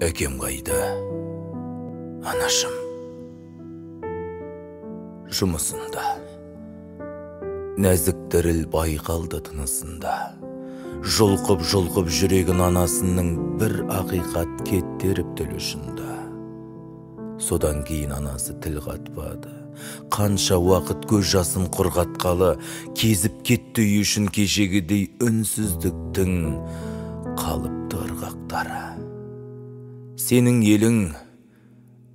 Әкем қайда, анашым? Жұмысында. Нәзік діріл байқалды тынысында. Жұлқып-жұлқып жүрегін анасының бір ақиқат кеттеріп тіл ұшында. Содан кейін анасы тіл қатпады. Қанша уақыт көз жасын құрғатқалы, кезіп кетті үй үшін кешегідей үнсіздіктің қалыпты ырғақтары. Сенің елің,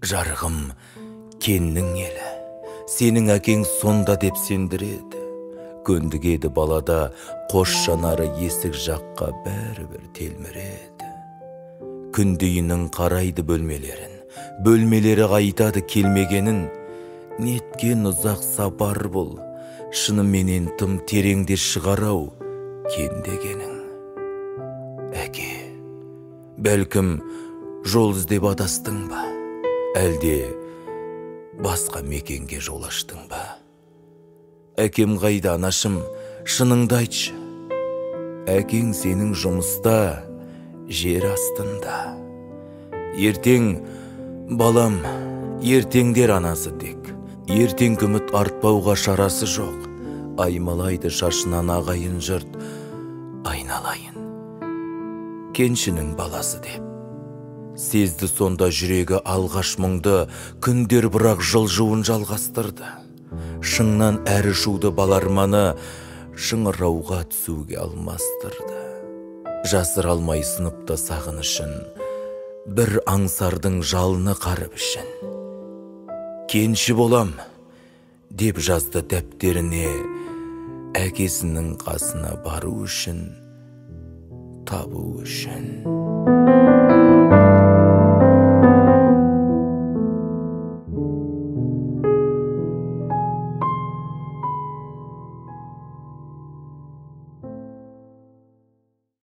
жарығым, кеннің елі. Сенің әкең сонда деп сендіреді. Көндігеді балада қос жанары есік жаққа бәрібір телміреді. Күндейінің қарайды бөлмелерін, бөлмелері қайтады келмегенін. Неткен ұзақ сапар бұл, шыныменен тым тереңде шығар-ау кен дегенің. Әке, бәлкім жол іздеп адастың ба? Әлде басқа мекенге жол аштың ба? Әкем қайда, анашым, шыныңды айтшы. Әкең сенің жұмыста, жер астында. Ертең, балам, ертеңдер анасы тек. Ертең үміт артпауға шарасы жоқ. Аймалайды шашынан ағайын жұрт, айналайын кеншінің баласы деп. Сезді сонда жүрегі алғаш мұңды, күндер бірақ жылжуын жалғастырды. Шыңнан әрі шуды бала арманы, шыңырауға түсуге алмастырды. Жасыра алмай сыныпта сағынышын, бір аңсардың жалыны қарып ішін. Кенші болам, деп жазды дәптеріне, әкесінің қасына бару үшін, табу үшін.